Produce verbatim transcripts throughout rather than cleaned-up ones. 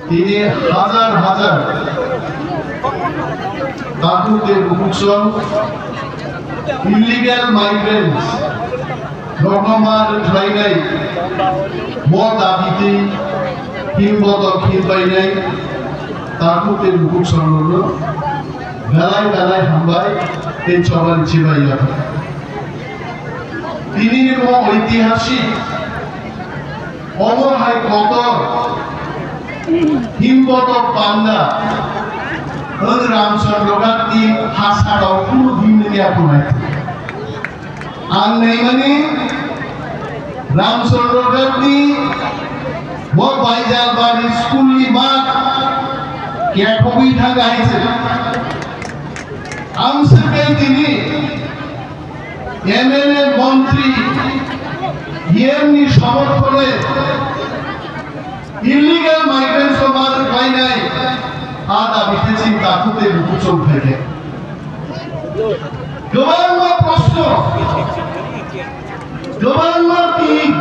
Tini hazar hazar takhuk tei bukhuk song illegal migrants rokno ma rwkhlainai bo dabi tei himboto khilbainai takhuk tei bukhuk song rokno belai belai hambai tei chobani chibai ya. Tini ni bo oitihasik Omo hai kotor himboto panda wng Ramchandra Ghat ni ha saka o kunu himni ya phunai. Ang naimani Ramchandra Ghat ni bo Baijalbari school ni mat kethogwi thang hai se. Ang se kai tini M L A montri yemni somorthone illegal migrants rok ma rwkhlainai a dabi khe chini takhuk tei bukhuk song phaikhe. Kwbangma proshno, kwbangma tin,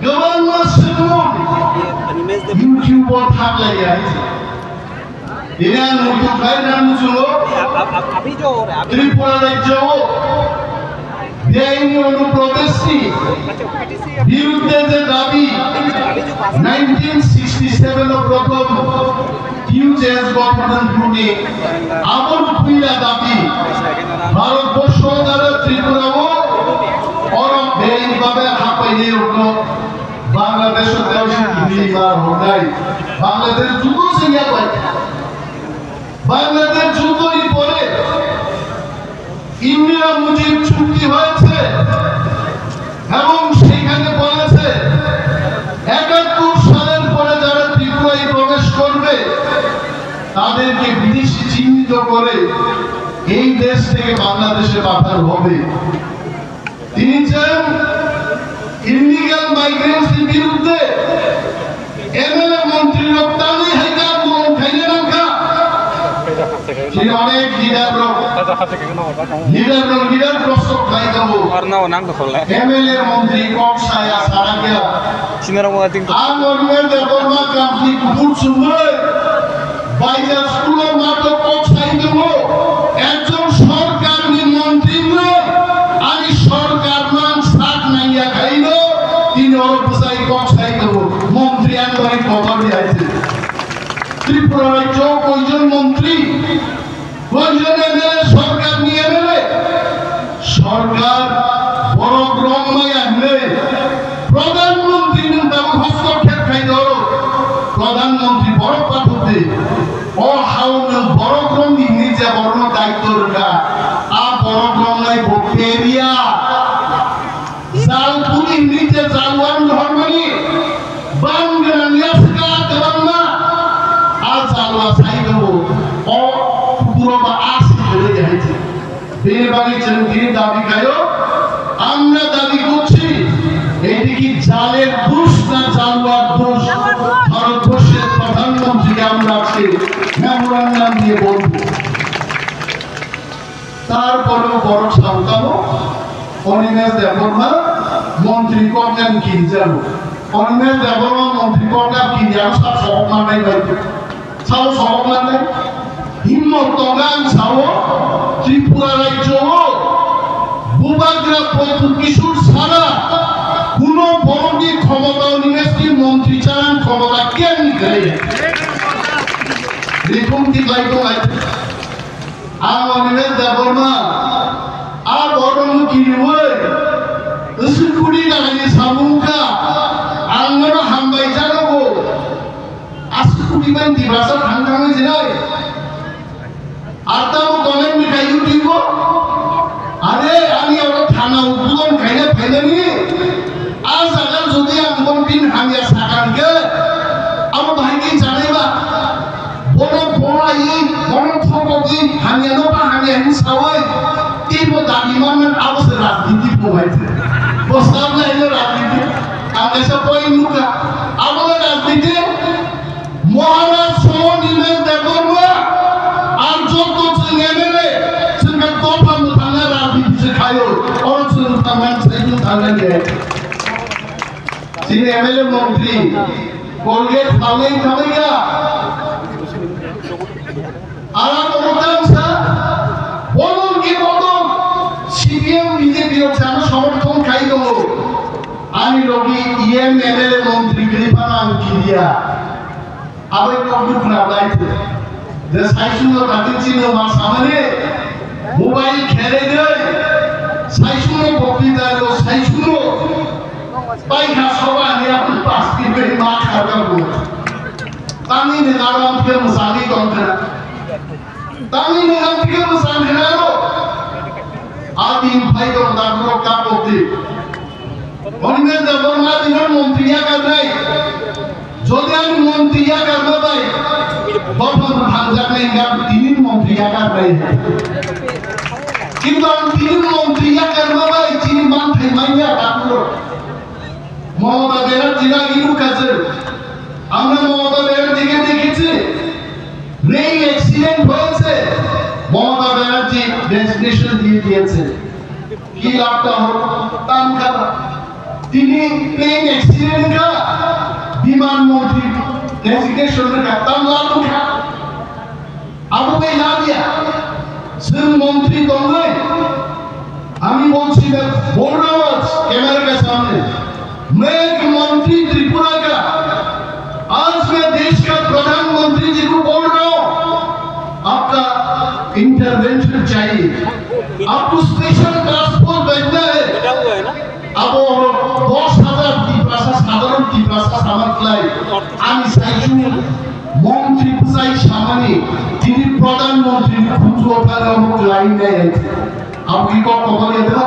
kwbangma swngmung YouTube o thaklaiya. Tini ang muitu khlai nang muchungo, Tripura rajyo o beaini onuprobeshni birudde je dabi nineteen sixty seven o prothom T U J S gothon hwnwi abono puila dabi Bharat borsho jara Tripura o oro beaini babe hapaini rokno Bangladesh o tei sini ma hwnai. Bangladesh judo se ya bai. Bangladesh judo ni pore Indira Mujib chukti hoyeche ebong sekhane boleche ekattore saler pore jara Tripura e probesh korbe taderke bideshi chihnito kore ei desh theke Bangladeshe pathano hobe. Tini je illegal migrants ni birudde M L A montri rok tangwi hai ka bumung khaina nangkha. Tini onek leader rok, leader rok, leader rok sok khai tongo. Arno nang to khole. M L A montri kok saya sarakya. Sinarok mo ating to. Ang Ormel Debbarma kamni kubur sumbai. Baija school o mato kok sai tongo, ekjon sorkarni montri wngwi ani sorkar mang sak nangya khaino tini oro bwsai kok sai tongo, montri ang bai kotor di aise. Tripura rajyo koijon montri, koijon M L A, sorkarni M L A, Sorkar borok rok maya hinwi Pradhan Mantri nwng tabuk hastokshep khai do, Pradhan Mantri borok pathok di. O hao nwng borok rok ni hinwi je borok no daityo rwkha, a borok rok nai bo peria. Jal puri hinwi je jal wan rohormani bang gwnang ya swka kwbangma a jal wa sai do. O puro ba a si kwrwi hai. Bini bagwi chwng tini dabi khaio, আমরা দাবি করছি, এটি কি জালের দোষ না জালুয়ার দোষ? ভারতবর্ষের প্রধানমন্ত্রীকে আমরা আজকে মেমোরান্ডাম দিয়ে বলব। তারপরেও বড় সাঁওতালও অনিমেষ দেববর্মা মন্ত্রী কর্নেল কিনজানো, অনিমেষ দেববর্মা মন্ত্রী কর্নেল কিনজানো সাত সভা মানাই বাইতে। Sao sohornani himmo tongo ang sao, Tripura rajyo o Bubagra Pradyut Kishore sara kuno borokni khomota o university montri chanan khomota kemni kwrwi. Rikhum tibai tongo. Ang Onimesh Debbarma, a borokno kiriwi, wngkha kudi nangani samung kha, ang nono hambai janogo, aswk kudi bai Tiprasa thang thangwi jinai. Ar tamo comment ni kha YouTube o, are ani oro thana udbodon khaina phainani, a jaga jodi ang bon pin hamya sakha hwnkhe, abo bahai khe janai ba? Bono bolai, bono thokogwi, hamya no ba hamya hinwi sawi, teibo dabi manmani abo se rajniti phunai se. Bo sabla hino rajniti. Ang kaisa point nukha, abo le rajniti. Maharaj Somo Nimesh Debbarma, ang jotto chwng M L A, chwng khe dopha mwthangna rajniti se khaio, oro chwng mwthangna, chwng mwthangna de. Chini M L A montri, Colgate phalwi thamwi kha. Ara tongo tamsa, bolong ki bolong, C P M B J P rok sano somorthon khai tongo. Ani logi E M, M L A, montri kwrwi phano ang kilia. Aboni kokno khwna lai tho. Je saichung no kati chini ma samani, mobile khere dei, saichung no bokti dai lo, saichung no. Pai kha soba ni ang pasti bai ma kha ka bu. Tangwi ni aram ke musani tong kha. Tangwi ni ang ke musani na lo. Adi pai tong da ro ka bokti. Hwnwi da Borma dino montri yakarnai. Jodi ani montri yakarma bai, bophang thangjak nai hwnkha tini montri yakarnai. Kintu ang tini montri yakarma bai chini manthai manya takuro. Mamata Banerjee ragi rukha chwng. Amra Mamata Banerjee ke dekhechi. Rail accident hoyeche. Mamata Banerjee resignation diye diyeche. কি লাভটা হলো? তাম খাবা। Tini plane accident ka, biman montri resignation ka, tam labu ka. Abo bai labiya. Chwng montri tongnai. আমি বলছি, मैं बोल रहा हूँ आज कैमरे के सामने, मैं एक मंत्री त्रिपुरा का, आज मैं देश का प्रधानमंत्री जी को बोल रहा हूँ, आपका इंटरवेंशन चाहिए। Apo special task force bhaikna hai. Abo dos hajar Tiprasa, sadharon Tiprasa samani khlai. Ani saichung montri bwsai samani, tini pradhan montri ni khunju o thangwi omo khlai nai. Abo ki kok kobor ya da?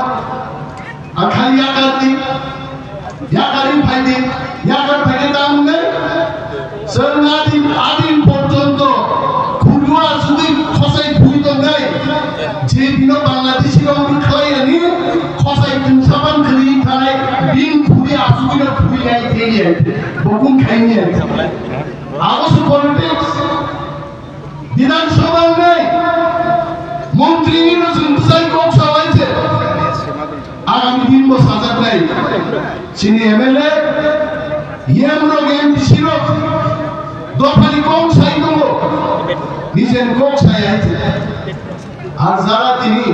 Akhali yakarni, yakarni phaidi, yakar phaidi ta wngwi. Chwng adin, adin porjonto khulua sugwi khosai phui tongnai. Je bino Bangladeshi rok wngwi khlai ani khosai tungsapan khwlwi thanai, bin khuli asugwi no phui nai thei nai. Bokung khai nai. Abo se politics. Bidhan Sabha wngnai, montri ni no chwng bwsai kok salai se. Agami din bo sajaknai. Chini M L A, E M rok, M D C rok, dophani kok sai tongo. Nijeni kok sai hai se. Ar jara tini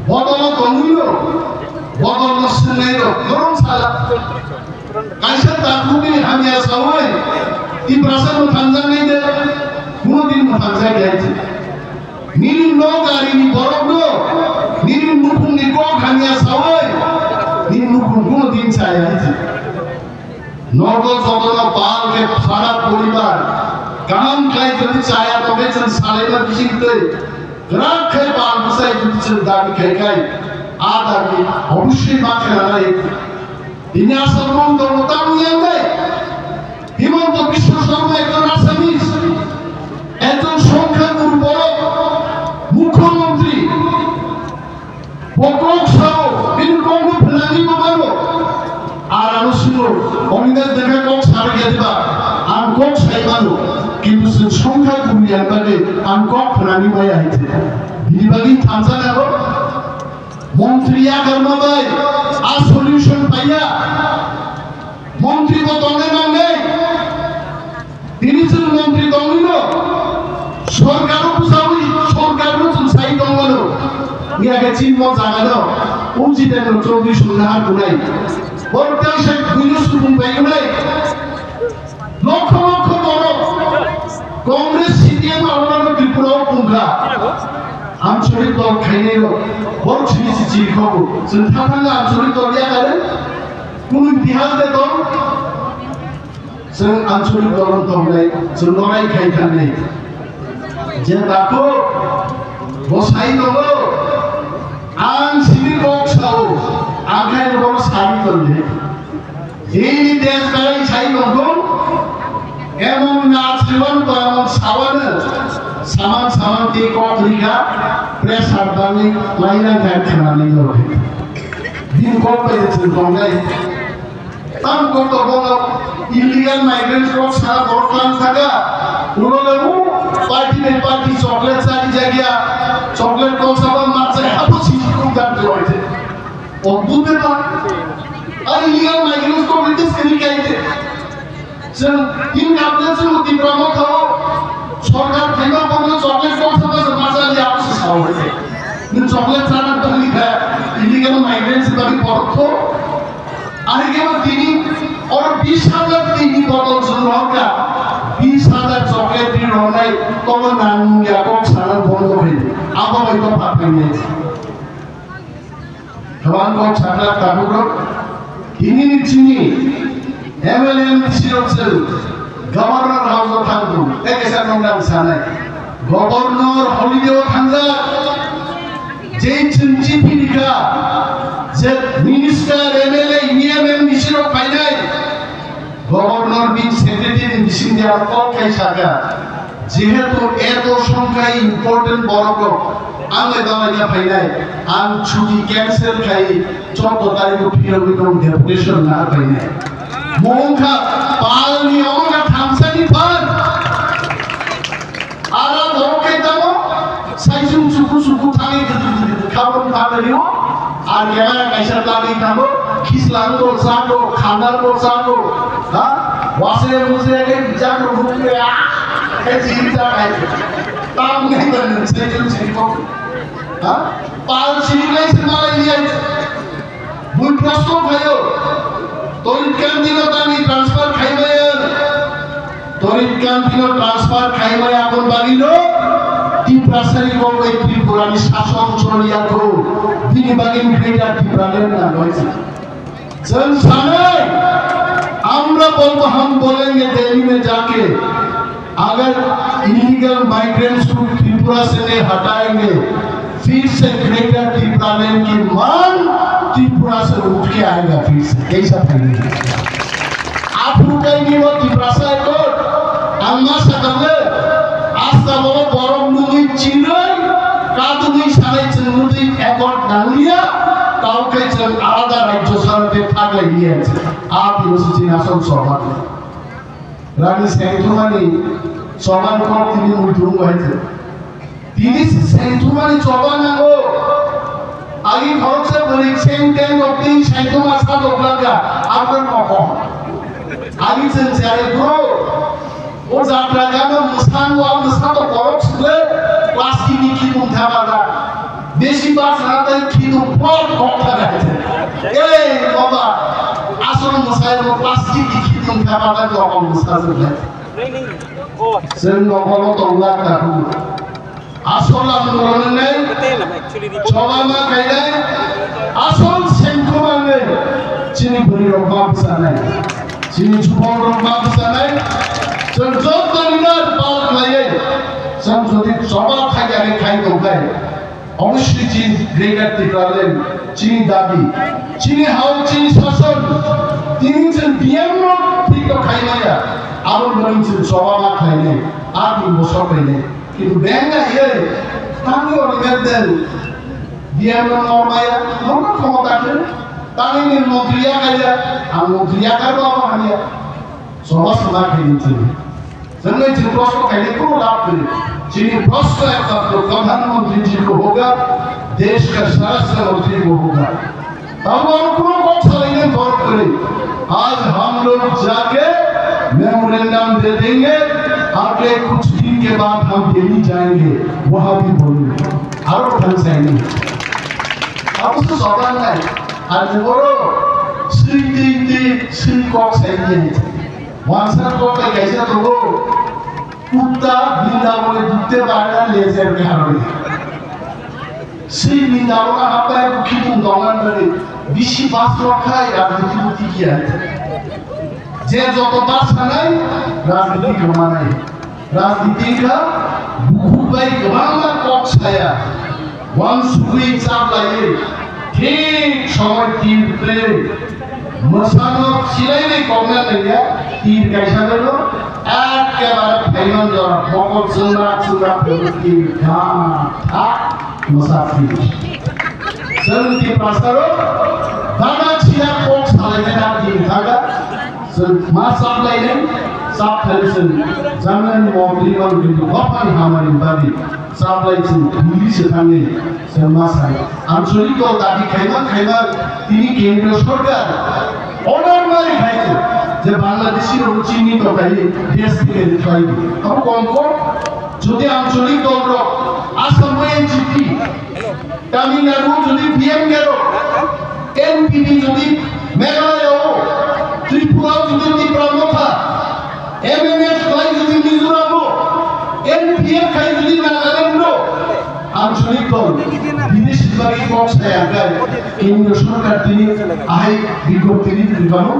bodol o tongwi no, bodol no swngnai rok, norok sala. Kaisa takhukni hamya sawi Tiprasa mwthangjak nai de, kuno din mwthangjak ya se. Nini nok arini borok no, nini nukhungni kok hamya sawi, nini nukhung kuno din chaya se. Nogo jotono bal khe khara poribar, kaham khlai jodi chaya tobe chwng salaima bising twi, kwrak khe bal bwsai jodi chwng dabi khai khai, a dabi obossoi ma khe nanai. Tini Assam mung tongo tamo yang nai. Himanta Biswa Sarma ekjon Assamese, ekjon songkha guru borok, mukhyamantri. Bo kok sao, bini kokno phnangwi bo mano. Ar ano swngno, Onimesh Debbarma kok sarwi ya diba? Ang kok sai mano, kintu chwng songkha guru yang bagwi ang kok phnangwi maya hai se. Bini bagwi thansa nango. Montri yakarma bai a solution paiya. Montri bo tongnai nangnai. Tini chwng montri tongwi no, sorkar o bwsawi, sorkar no chwng sai tongmano. Miya khe chini mo jaga no, o Jitendra Chaudhary songna ha kunai. Borok tei sai buino supung bai kunai. Lokho lokho borok Congress C P M arwano Tripura o pungkha. Anchalik dol khainai rok, borok sini si chiri khobo. Chwng thathanga anchalik dol yakare, kunu itihas de dol. Chwng anchalik dolong tongnai, chwng lorai khai thangnai. Je takhuk bo sai tongo, ang sini kok sao, ang khai no bono sari tongnai. Ini desh barai sai tongkho, emon na siwan to emon sawan, saman saman ti kok rika, pressure dani, lainang khai thangnai no. Din kok bai chwng tongnai. Tam koto bono illegal migrants rok sa borok lang thaga. Uno le mu party bai party chocolate chari jagya. Chocolate kok saba ma chai abo si kuk dan joy te. O dube ba. Ar illegal migrants ko British kini kai te. Chwng Tin tablet se Tipra Motha o sorkar khaima bono chocolate box o se macha liya abo se sao hai. Ni chocolate chana dali kha illegal migrants bagi porotho. Ani kebo tini oro bis hajar tini botol se rohorkha. Bis hajar chocolate ni rohnai tobo nangya kok sana bondo khai. Abo bai to phapai nai. Tabang kok sakha tabuk rok. Tini ni chini M L A M C rok se Governor House o thangdu. Tei kaisa nongdang sanai. Governor holiday o thangjak. Jei chwng chithi rikha je minister, M L A, E M, M D C rok phainai. Governor bini secretary ni bising de ang kok khai sakha, jehetu eto songkha important borok rok ang bai dalai kha phainai, ang chuti cancel khai chordo tarikh o phirogwi tong deputation na phainai. Mungkha palni omo kha thamsani phan. Ara borok khe tamo, saisung suku suku thangwi kutu kutu kutu khabon khabani o. Ar kemara kaisa tangwi tamo, khislang bo chado, khandar bo chado. Ha? Wasre musre khe bijak rok hukre a. Khe jin ta kai. Tam ngai ban saisung suku. Ha? Pal sini lai se malai liya. Mui proshno khaio, Torit Kanti no tani transfer khaimaya? Torit Kanti no transfer khaimaya aboni bagwi no Tiprasani kok bai Tripura ni sason choliya kho, bini bagwi Greater Tipraland nang hoise. Chwng sanai, "Amra bolto hum bolenge Delhi mein jaake." अगर illegal migrants को त्रिपुरा से नहीं हटाएंगे, फिर से ग्रेटर टिप्रालैंड की मांग त्रिपुरा से उठ के आएगा फिर से। कैसा फैलेगा? Aphuru kaini bo Tiprasa Accord, ang ma sakha le, asta bo borok nugwi chinwi, kadugwi sanai chwng nugwi accord nangliya, tao khe chwng alada rajyo sarate thaklai liya. A tini se chini asol sohor. Rani Sengthumani choban kok tini muitu wngwi hai se. Tini se Sengthumani choban nango. Agi khoroksa bwrwi seng teng rok tei Sengthuma sadok langkha, aboni mokol. Agi chwng chari bro. O jatra gano mwsang wa mwsang to borok sile plastic ni khibung thaba da. Besi ba sana tai khitu pot kok thaba. Ei baba, asol mwsai ro plastic ni khibung thaba da, nokol mwsa se le. Sen nokol to la ka hu. Asol ang nai, choba ma khainai, asol sengkuma nai, chini bwrwi rok ma bwsanai, chini chubok rok ma bwsanai, chwng joto ni na pal khlaiwi, chwng jodi choba khainai khai tongkhai, obossi chini Greater Tipraland chini dabi, chini hao chini sason, tini chwng biyang no thik khaimaya, abo bwrwi chwng choba ma khlainai, a tin bosor khainai. Kintu beng na ye, tangwi oni berdel, biang no normaya, norma khomota khe, tangwi ni montri ya kaya, ang montri ya kar ba hamya. Soba soba khe ni chini. Jangwe chini proshno khaini kono lab khe. Chini proshno ekmatro Pradhan Mantri ji ko hoga, desh ka swarashtra mantri ko hoga. तब हम उनको कौन सा लेंगे गौर करें। आज हम लोग जाके मेमोरेंडम दे देंगे, अगले कुछ दिन के बाद हम दिल्ली जाएंगे, वहां भी बोलेंगे। Aro khan saini. Abo se sodan nai. Ani boro sri ti ti sri kok saini. Wansa kok kai kaisa to. Kutta Brindabone dukte barna lejer ke harone. Sri Brindabone hapai khibung dongan bari bisi bas rok khai rajniti buti kiya. Je joto bas sanai rajniti gomanai. Rajniti kha bukhuk bai kwbangma kok saya. Wansugwi chaplaiwi thik somoi tir plwi mwsano silainai kokna nangya, tir kaisa nangno ekkebare phaiman jora mokol chwngma chwngma phaiwi tir kha thak mwsa tir. Chwng Tiprasarok bana siya kok salainai na tir thaga. Chwng ma chaplainai, chapthani chwng janani mokri mangri dophani hamani bagwi chaplai chwng thwngwi se thangwi chwng ma sai. Anchalik dol dabi khaima khaima tini kendriyo sorkar order mari khai se. Je Bangladeshi rok chini tokai desh theke khlai di. Abo kom kom jodi ancholik dol rok Assam o N G P, Tamil Nadu jodi P M K rok, N P P jodi Meghalaya o, Tripura o jodi Tipra Motha, M N F khlai jodi Mizoram o, N P F khai jodi Nagaland o, ancholik dol bideshi bagi kok saya kai, kendriyo sorkar tini ahai bigjopti tini ribano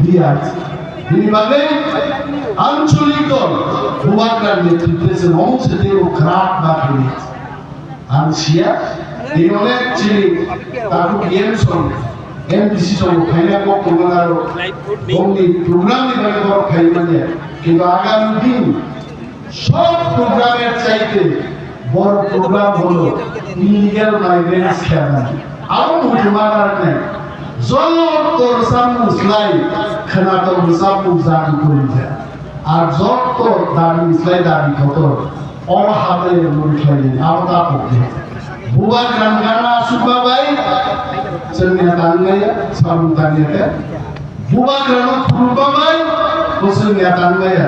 diya. Bini bagwi ancholik dol Bubagra ni netritwe se mong se tebo khrak ba khini. Ang siya, tini onek chini takhuk M song, M D C song khaina kok tongmani aro bongni program ni bagwi borok khaimani. Kintu agami din sob program er chaite bor program holo illegal migrants khana. Abo muthuma narnai. Jotto rwchapmung slai, khwnatok rwchapmung jagwi kwrwikha. Ar jotto dabi slai dabi kotor. Oro hatai rwmani khlainai. Abo ta pokdi. Bubagra ni gana asukma bai, chwngya tangnaya, samung tangnaya. Bubagrano khulumma bai bwswk ya tanglaiya.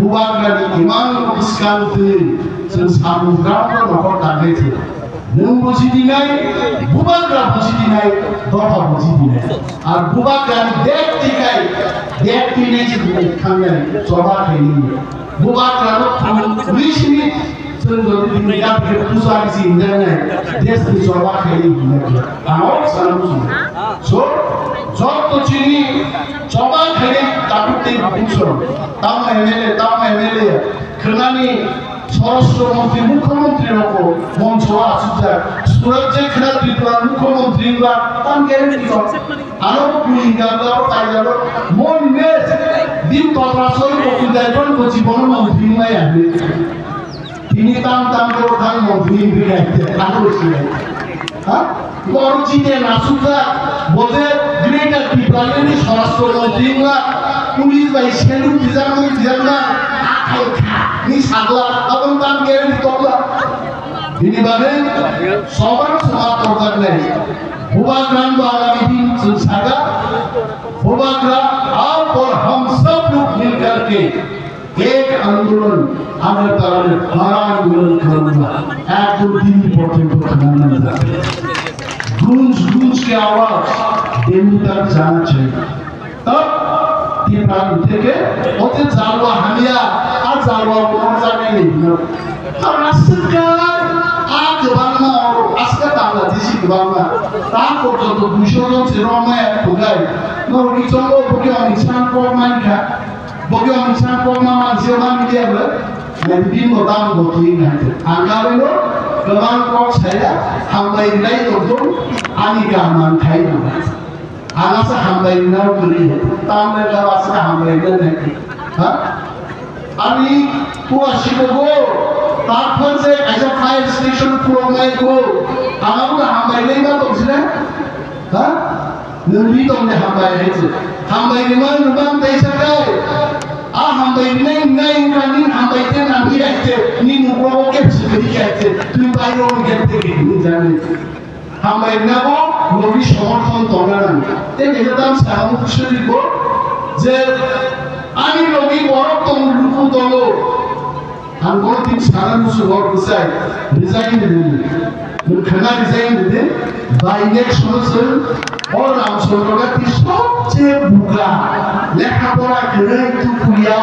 Bubagrani imang bwskang twi chwng samung ground-o nokhor tanglai se. Nwng bujidinai, Bubagra bujidinai, dopha bujidinai. Ar Bubagrani dek tikai, dek twinai se bini thangnai, choba khainai. Bubagrano khulumwi simi Chwng jodi tini yapri puja ni si hinjak nai, desh ni choba khaini hinjak nai. Ano sana musu. So, jotto chini choba khaini takhuk tei bukung song. Tamo M L A, tamo M L A. Khwnani Swarashtra Mantri, Mukhyamantri rokbo moncho o achukjak. Surajya khna Tripura Mukhyamantri ba tam guarantee kok. Ano bo bui hinjak ba, o kaijak ba. Mon mes din topra soi ko kudai kon ko jibono mantri maya. Tini tam tam borok thang mantri wngwi khaite, abo se. Ha? Borok chini nasukjak, bo je Greater Tipraland ni Swarashtra Mantri wngma, police bai senduk tijakmani tijakma, athai kha, ni sagla, aboni tam guarantee tokla. Bini bagwi sobar sobar torjaknai. Bubagra ni bagwi din chwng saga, Bubagra, आओ और हम सब लोग मिलकर के एक आंदोलन, अगरतला में बड़ा आंदोलन करूंगा, একদম দিল্লি পর্যন্ত খানা। गूंज गूंज के आवाज दिल्ली तक जाना चाहिए। तब টিপ্রান থেকে ওতে জালুয়া হানিয়া আর জালুয়া কোনো জায়গায় নেই। কারণ আজকাল আর কেবাংমা, আজকাল বাংলাদেশি কেবাংমা, তা পর্যন্ত দুইশো জন সেরকম এক ঢুকায়। নরকি চন্দ্র ওকে অনেক সান পর মাইখা। Bokhe ang san kokma manse ma media bai, nai bini bo tamo bo twi nai. Ang kabo no kwbang kok saya, hambai rinai tongthung, ani kaham ang khai no. Ang asa hambai rinai kwrwi, tamo le kabo asa hambai rinai nai. Ha? Ani pua sikogo, taphor je kaisa fire station purok nai go, ang abo hambai rinai ma tong sina. Ha? Nwng ri tongni hambai hai se. Hambai rima nwbang teisa kai. A hambai rinai wngnai wngkha nini hambai te nangwi hai se. Nini nukrogo kep swkadi hai se. Twi bairo wng kep te ri jani. Hambai rina bo logi somorthon tongna nang. Te kaisa tam saha mukhusuri bo je ani logi borok tong luku tongo. Ang bono tini sana musu hor bwsai resign rwdi. Nwng khwna resign rwdi. By next summer chwng o Ramchandra Gandhi sobche buga lekha pora kwrwi tukuya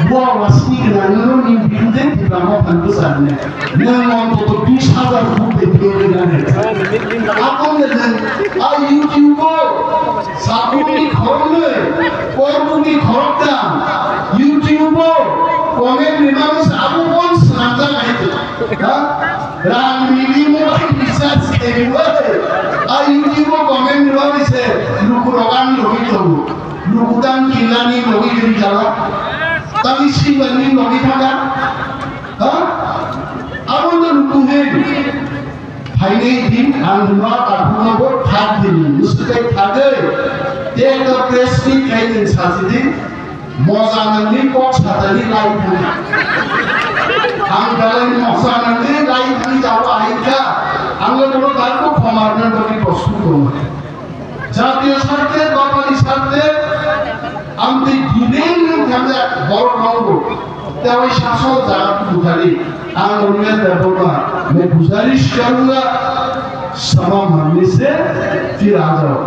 bua wasni gwnangno ni birude Tipra Motha bwsarne. Nwng ontoto bis hajar vote bai fail rwnani. Aboni nwng a YouTube o Sabukni khoroknwi, Korbukni khoroktham, YouTube o comment rimani se abo bon swnamjak hai to. Ha? Rang rili mobile recharge khairwi, a YouTube o comment rimani se lukurok ani logi tongo. Luku tang kilani logi rijala. Tang simani logi thanga. Ha? Abo no luku he. Phainai din ang rwma takhukno bo thak din, mwswk tei thagwi tei ekta press meet khai nwng sajidi, moja nangni kok satani lai thangkha. Ang belai moja nangni lai thangwi tabuk ahai kha, ang le bono tabuk khoma rwna bagwi prostut tongo. Jatiyo sarthe, dopani sarthe, amtwi Din din thamjak borok nongbo. Tei sasol jaga bukhari. Ang Urmil Debbarma, मैं गुजारिश करूंगा, क्षमा मांगने से फिर आ जाओ.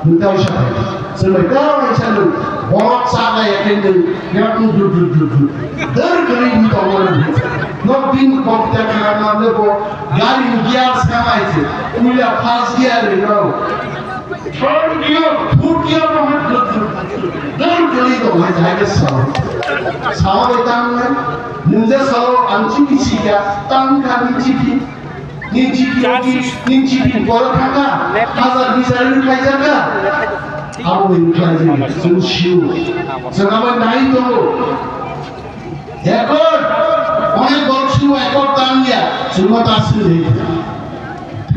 Nwng tei sa phai. Swbai tei sa nwng borok chaga yakhe nwng yakung dut dut dut dut. Dar kwrwi nwng tongo nwng. Nok din bokta khana nang le bo gari gear samai se. Uila first gear ni rao. Third gear, fourth gear no hat dut dut dut. Dar kwrwi tong hai jai ke sao. Sao le tang nwng. Nwng je sao ang chini sika tang kha ni chini. Ning chini, ning chini, ning chini, boro thangkha, hazar ni sari ni khlaijak kha. Abo ni khlaijak, chwng sio. Chwng abo nai tongo. Ekor, onek borok sio ekor tang ya, chwng ma ta sio de.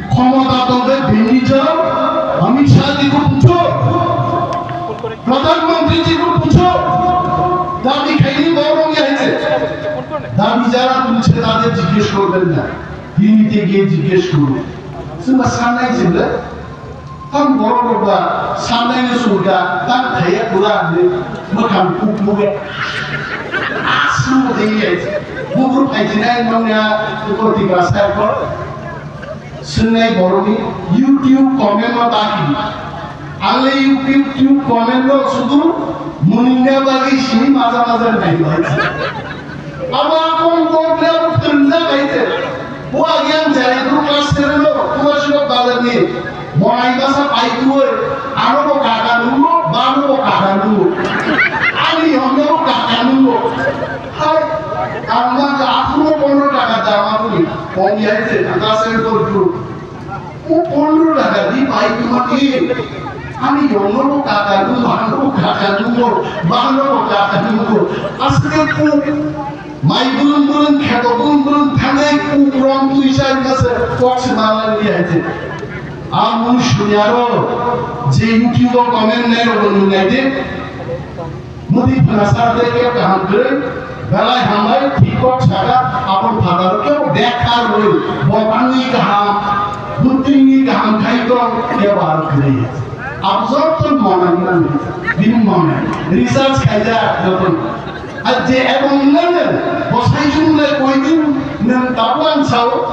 Khomota tongkhe bini jao, Amit Shah ji ko pucho, Pradhan Mantri ji ko pucho, dabi khaini borok ya hije. Dabi jara puche tade jiggesh korben na. Dinnite giye jiggesh koru. Chwngba sannai se bwle. Tam borok rok ba sannai no chwngkha, tam thaiya pura hinwi mwkhang kukmuge. Aswk de ye. Bukruk phaijinai nongya, Tiprasa ko. Swngnai borokni YouTube comment no ta kini. Ang le YouTube comment no sudu muningna bagwi sini maja maja nai bai. Abo akong kok le abo twrwngjak hai se. Bo agi ang jari group class seven no, Kumasibak bazar ni. Monai masa pai tuwe, ano bo kaka nungo, bano bo kaka nungo. Ani yonno bo kaka nungo. Hai, ang ma ka aphuru pondro taka dama buni. Pon yai se, class seven ko group. O pondro taka di pai tuma di. Ani yonno bo kaka nungo, ano bo kaka nungo, bano bo kaka nungo. Aswk khe kuk. Mai bulung bulung, kheto bulung bulung thangnai, kuk rom twi chai mase kok se malai ri hai se. A mung sunyaro je YouTube o comment nai rok nung nai de. Mudi phana sa de ke kaham kwrwi, belai hambai, thik kok saka, abon phataro ke bekhar rwi, bo tangwi kaham, buttingni kaham khai tong, ke bar kwrwi. Abjor to monai nang, bini monai. Research khaijak, joto. Ar je ebong nang, bosai jumle koidin nang tabuan sao,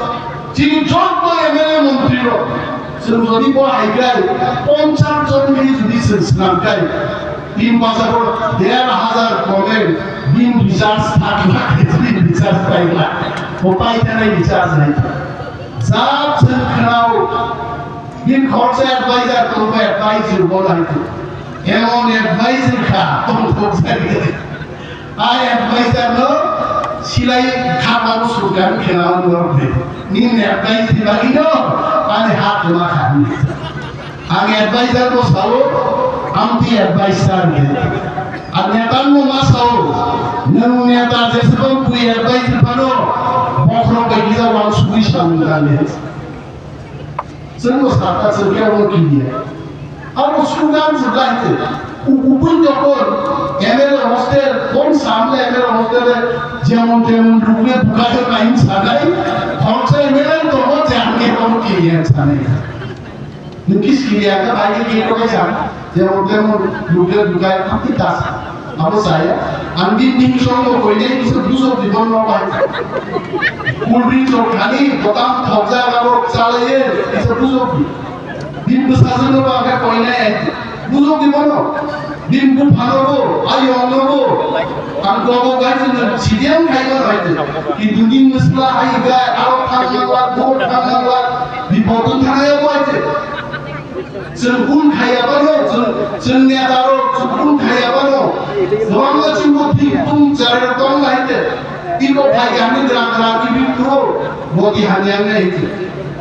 chini jotto M L A montri rok, chwng jodi bo hai kai, ponchas jon ni jodi chwng swnam kai, tin bajaro der hazar comment, bin research thak lakh, bin research pai lakh, bo pai thanai research nai. Jat chwng khnao, bin khoroksa advisor tongkha, advice rwbo nai tong. Emon advice kha, tong tong sai. Ai advisor no silai khama no surkar khela no de. Ni advice di bagi no, ani hat ma kha. Ang advisor no sao, ang ti advisor ni. Ang neta no ma sao, nung neta jesbang kui advice pano, bokhro bai gila wang sugui samung dale. Chwngno sakha chwng khe omo kiliya. Abo slogan se bahai se. Ubui dokol M L A hostel, kon samle M L A hostel e jemon temon rukle bukayo kain sanai. Khoroksa M L A tongo je ang khe omo kiliya sanai. Nung kis kiliya khe bai khe khe tokai san. Jemon temon rukle bukayo khamti tas. Abo saya, ang din din song no koinai kisa bujok di bono bai. Cool drink rok khani, botam thokjak abo chalaye, kisa bujok di. Din bwsajwk no ba khe koinai, bujok di bono. Din buphano bo, ayong no bo. Ang kobo bai jwng sidiang khai no bai. Kintu din bwsla ai ga, aro thang nang la, bo thang nang la, bipod thang ya bai. Chwng kun khaya bano, chwng, chwng neta rok chwng kun khaya bano. Bwrangno chwngbo thik tung chari rok tong lai te. Tiko phai kami gra gra kibi kuro, boti hanyang nai te.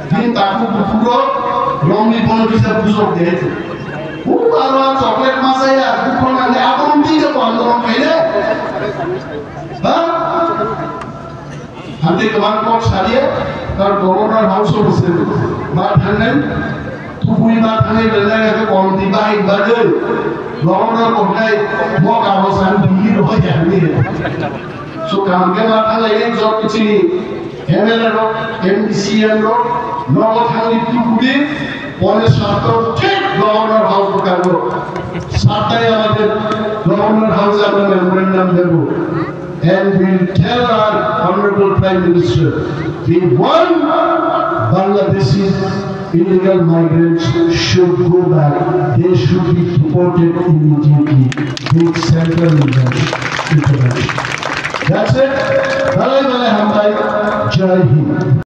Bini takhuk bukhuk rok, romni bono kisa bujok de te. Hu aro chocolate masaya, bukhok nang le abong tike pandorong khaile. Ha? Hante kwbang kok saliya, tar Governor House of Assembly ma thangnai, tubui ma thangnai belai khe komti bahai bagwi Governor koknai mo kago san bili rohai jani. So kaham khe ma thanglai jot chini M L A rok, M D C M rok, nogo thangwi tubudi, pone sarto thik governor house থাকবো, সাতটায় আমাদের গভর্নর হাউসে আমরা মেমোরেন্ডাম দেব। And we'll tell our honorable Prime Minister, we want Bangladeshi illegal migrants should go back. They should be deported immediately with central intervention. That's it. Bye bye, hambai. Jai Hind.